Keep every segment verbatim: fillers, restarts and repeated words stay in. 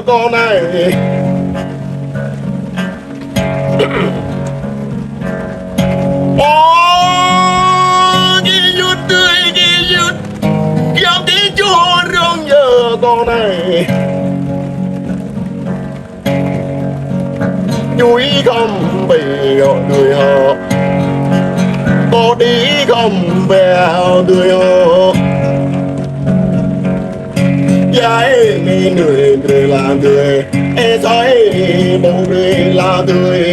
kâo anai. Ơ, gih yut tui, gih yut. Kiăng tui čô rong yơh kâo anai. Djuai khŏm ƀing gŏ dui hŏ. Kâo dih khŏm ƀing gŏ dui hŏ. Yai mi nui brơi la dui. Ê soi ƀu brơi la dui.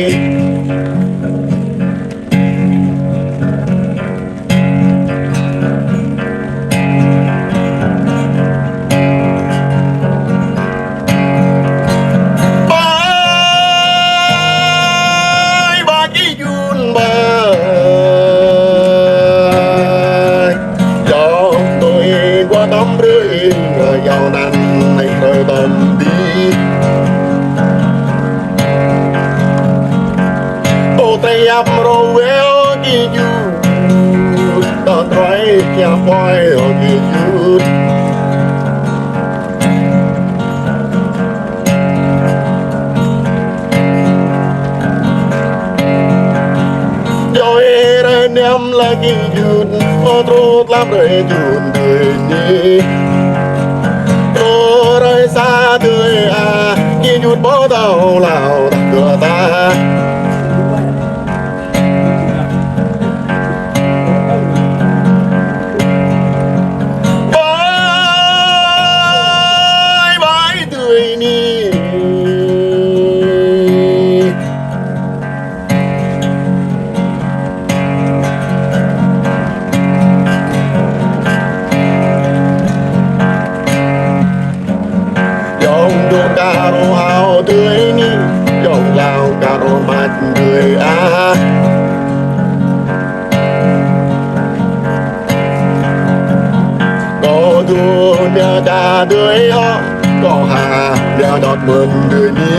Bai, bai gih yun bai. Yua tui gua tơm brơi, yua anăn anai brơi tơm dih. Ơ, tơlơi yap rơwel gih yut, tơlơi tơlơi yap poi gih yut. Yua ih rơniam lagi yut, ơ, truh tlam rai yut dui ni. Truh rai sa dui a, gih yut ƀu thâo hlâo tah kơ ta. Bai, bai dui ni. Yong dŏ kar hao dui ni, yong lao kar măt dui a. Kâo dŏ nao ta dui hŏ, kâo ha nao dŏt mơ̆n dui ni.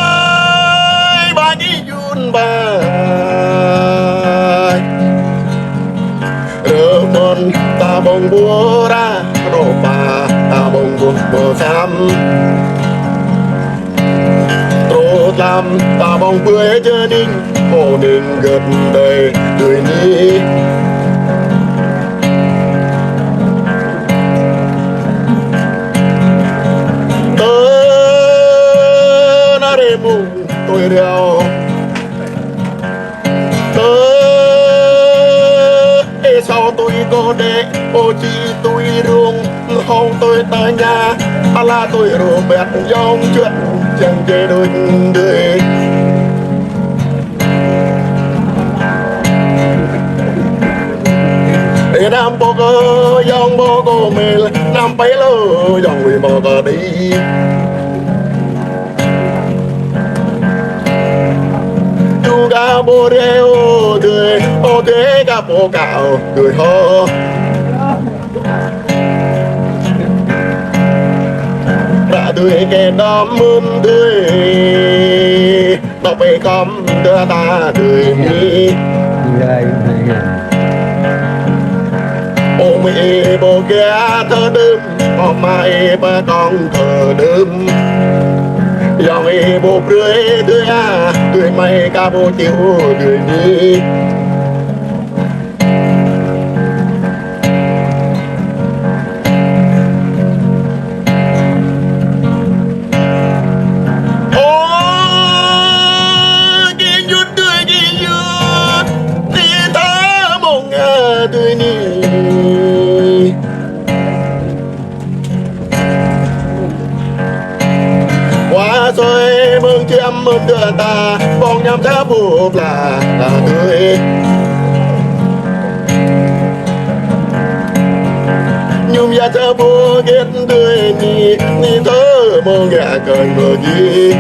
Bai, bai gih yun bai. Rơmơn ta ƀơ̆ng ƀu ra, rơpa ta ƀơ̆ng ƀu ƀu sam. Truh tlam ta ƀơ̆ng ƀơi čơning, pô ning gơ̆t đơi dui ni. Tơ na rê mung tui reo. Ơ, ê sâo tui kơ đe, ơ či tui rung, hông tui ta ña, ala tui rô bet yong čuăt, čang čê đuč đuê. Ê năm ƀu kơ yong ƀu kơ mel, năm pê lơ yong wĭ ƀu kơ đi. Ču ka ƀu rê ơ dui, ơ dui ka ƀu ka ơ dui hŏ. Ră dui kơ đam mưn dui, nao pê kăm dơ ta dui mi. Ơ mi ƀu gă thơ đưm. Ơ ma ih ƀơi kông thơ đưm. Yong ih ƀu brơi dui a, dui mai ka ƀu tiu dui ni. Ơ, gih yut dui, gih yut. Ni ta mông a dui ni. Wa soi mơ̆ng čiăm mơ̆ng dơ ta, ƀong ñăm ta ƀu pla ta dui. Ñum ya ta ƀu gĕt dui ni, ni tơ mơ̆ng ya kơi mơ̆ng gih.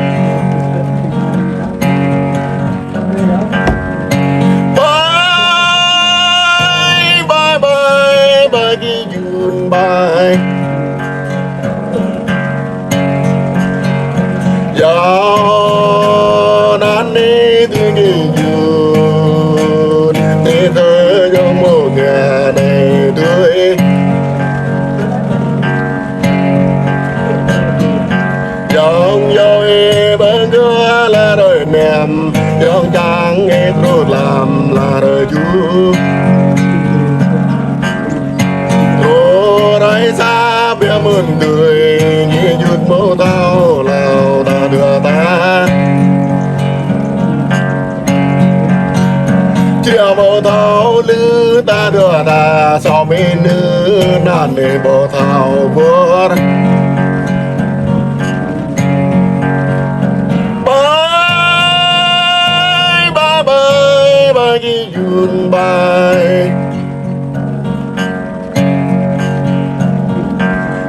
Bai, bai, bai, bai gih yun bai. Yua anai tui. Yong yoi bơngơ la rơi nem, yong čang ê trut lam la rơi ju. Rô rai sa bia mưn tui, ngi yut mô thâo lao ta dua ta. Či mô thâo lư ta dua ta, so mi nư nan nê mô thâo bur. Bai, bai, bai, bai, ki yun bai.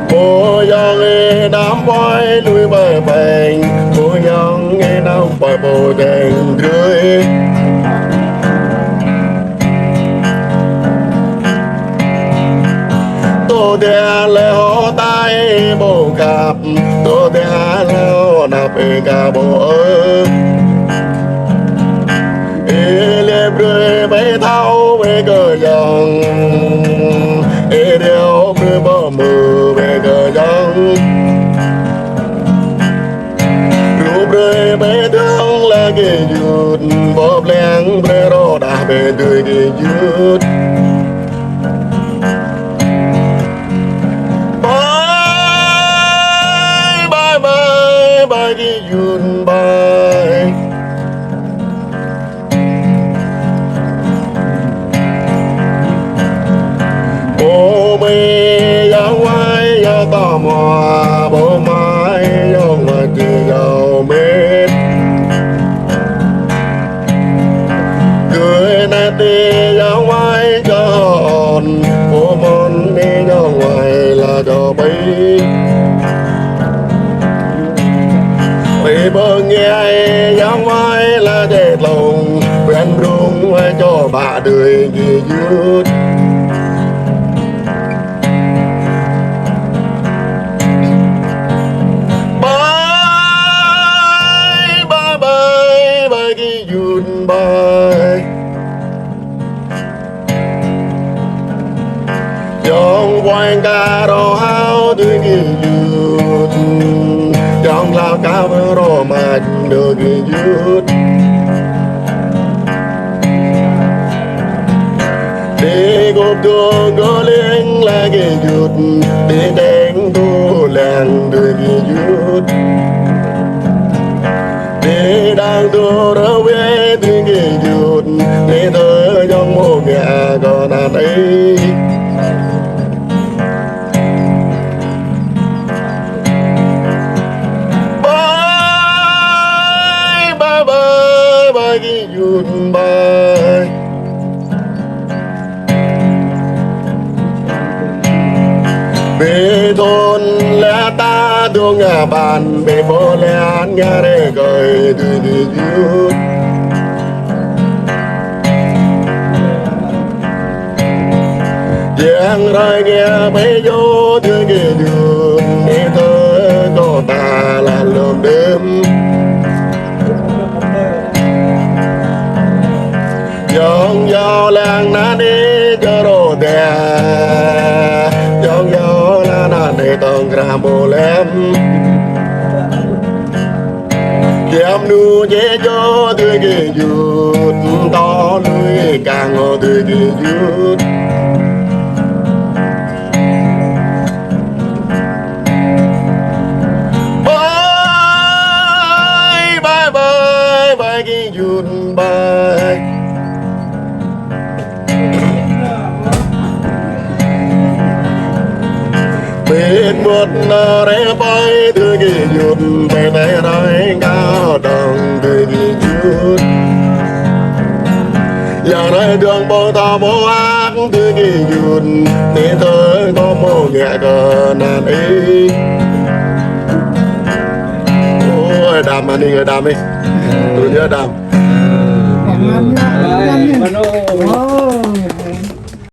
Pô yong ê năm bai lui bai beng, pô yong ê năm bai pô deng drơi. Tô đe lê hô tai bô kap, tô đe lê hô nap ê ka bô ơ. Ê lê brơi bai thâo bai kơ yong, ê đeo brơi bô mơ bai kơ yong. Rô brơi bai dơ̆ng la ki yut, bô pleng brơi rô đah bai tui ki yut. Bai, bai, bai, bai ki yun bai. Bô mơi yong wai yong tơ mơ, bô mơi yong wai tui yong mĕt. Gơ̆ nai tê yong wai čon, pô mơn nê yong wai la čô bai. Bai bơ ngiai yong wai la dê tlông, bai brung wai čô ba drơi ki yut. Bai, bai, bai, bai ki yun bai. Yong wai ka rô hao tui ki yut. Yong lao ka rô măt tui ki yut. Đe gôp dŏ gơling la ki yut, đe deng dŏ leng tui ki yut. Đe đang dŏ rơwe tui ki yut, đe thơ yong mô ngă kơ nan ê. Bai, bai, bai, bai ki yun bai. Bai thun la ta dŏ ngă ban, bai pô lĕ an ngă rê kơi tui ki yut. Yang rai ngă bai yô tui ki yut, nê thơ kơ ta la lơm đơm. Yong yao lăng nan ê čơ rô đe. Yong yao lăng nan ê tong kra mô lem. Kiam nu djê čô tui ki yut, tơ lui kang hô tui ki yut. Bai, bai, bai, bai ki yun bai. Pit mŭt nơ rai bai tui ki yut, bai bai rai ka dong tui ki yut. Yang rai dong bong ta mô ak tui ki yut, nê thơ kơ mô ngă kơ nan ê. Ôi, đam, anai ngă đam ê. Tui ngă đam.